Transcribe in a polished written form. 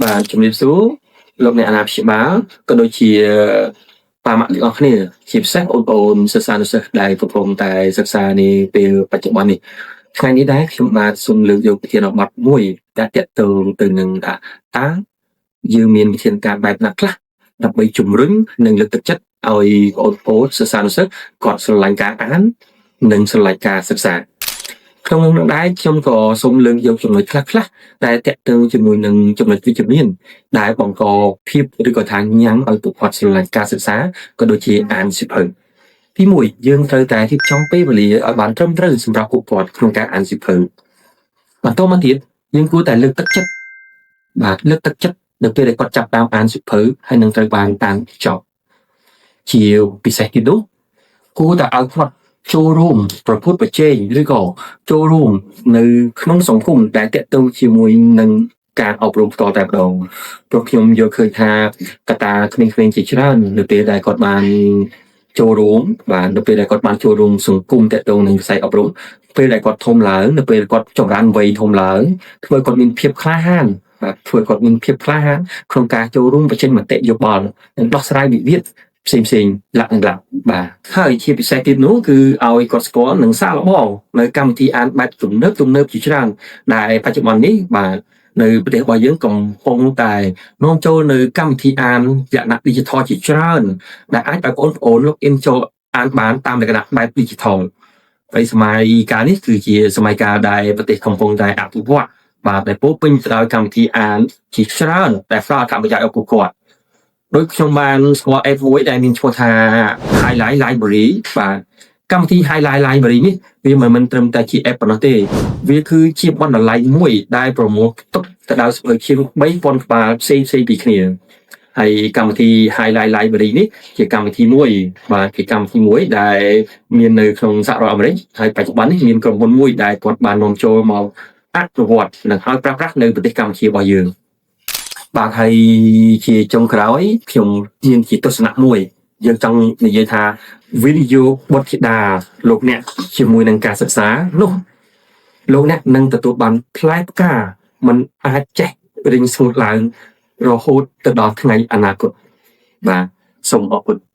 បាទជំរាបសួរលោកអ្នកអាណាព្យាបាលក៏ដូចជាប៉ាម៉ាក់ទាំងអស់គ្នាជាពិសេសបងប្អូនសិស្សានុសិស្សដែលកំពុងតែសិក្សានាពេលបច្ចុប្បន្ននេះថ្ងៃនេះដែរខ្ញុំបាទសូមលើកយកប្រធានបទមួយដែលទាក់ទងទៅនឹងថាតើយើងមានវិធានការបែបណាខ្លះដើម្បីជំរុញនិងលើកទឹកចិត្តឲ្យបងប្អូនសិស្សានុសិស្សគាត់ស្រឡាញ់ការអាននិងស្រឡាញ់ការសិក្សាក្នុងនោះដែរខ្ញុំក៏សូមលើកយកចំណុចខ្លះៗដែលទាក់ទងជាមួយនឹងចំណុចវិជ្ជមានដែលបង្កភាពឬក៏ថាញ៉ាំងឲ្យពួកគាត់ស្រឡាញ់ការសិក្សាក៏ដូចជាអានសៀវភៅទី1យើងត្រូវតែរៀបចំពេលវេលាឲ្យបានត្រឹមត្រូវសម្រាប់ពួកគាត់ក្នុងការអានសៀវភៅបន្តមកទៀតយើងគួរតែលើកទឹកចិត្តបាទលើកទឹកចិត្តនៅពេលដែលគាត់ចាប់តាមអានសៀវភៅហើយនឹងត្រូវបានតាមចប់ជាពិសេសទៀតនោះគួរតែឲ្យគាត់ចូលរួមប្រកួតប្រជែងឬក៏ចូលរួមនៅក្នុងសង្គមដែលទាក់ទងជាមួយនឹងការអប់រំផ្ទាល់តែម្ដងព្រោះខ្ញុំយល់ឃើញថាកត្តាក្មេងៗជាច្រើននៅពេលដែលគាត់បានចូលរួមបាទនៅពេលដែលគាត់បានចូលរួមសង្គមទាក់ទងនឹងវិស័យអប់រំពេលដែលគាត់ធំឡើងនៅពេលគាត់ចម្រើនវ័យធំឡើងធ្វើគាត់មានភាពក្លាហានបាទធ្វើគាត់មានភាពក្លាហានក្នុងការចូលរួមបញ្ចេញមតិយោបល់និងដោះស្រាយវិវាទផ្សេងផ្សេងលាក់និងលាក់បាទហើយជាពិសេសទៀតនោះគឺឲ្យគាត់ស្គាល់និងសាកល្បងនៅកម្មវិធីអានបែបទំនើបទំនើបជាច្រើនដែលបច្ចុប្បន្ននេះបាទនៅប្រទេសរបស់យើងកំពុងតែនាំចូលនៅកម្មវិធីអានលក្ខណៈ digital ជាច្រើនដែលអាចឲ្យបងប្អូន log in ចូលអានបានតាមលក្ខណៈបែប digital ហើយសម័យកាលនេះគឺជាសម័យកាលដែលប្រទេសកំពុងតែអភិវឌ្ឍបាទដែលពោពេញទៅដោយកម្មវិធីអានជាច្រើនដែលផ្ដល់អត្ថប្រយោជន៍ឲ្យពួកគាត់ដូចខ្ញុំបានស្គាល់ app មួយដែលមានឈ្មោះថា Highlight Library បាទកម្មវិធី Highlight Library នេះវាមិនមែនត្រឹមតែជា app ប៉ុណ្ណោះទេវាគឺជាបណ្ណាល័យមួយដែលប្រមូលផ្ទុកទៅដោយសៀវភៅជាង3000ក្បាលផ្សេងផ្សេងពីគ្នាហើយកម្មវិធី Highlight Library នេះជាកម្មវិធីមួយបាទជាកម្មវិធីមួយដែលមាននៅក្នុងសហរដ្ឋអាមេរិកហើយបច្ចុប្បន្ននេះមានក្រុមហ៊ុនមួយដែលគាត់បាននាំចូលមកអនុវត្តនិងឲ្យប្រើប្រាស់នៅប្រទេសកម្ពុជារបស់យើងបាទហើយជាចុងក្រោយខ្ញុំមានជាទស្សនៈមួយយើងចង់និយាយថាវិនិយោគបុត្រធីតាលោកអ្នកជាមួយនឹងការសិក្សានោះលោកអ្នកនឹងទទួលបានផ្លែផ្កាមិនអាចចេះរីងស្ងួតឡើងរហូតទៅដល់ថ្ងៃអនាគតបាទសូមអរគុណ។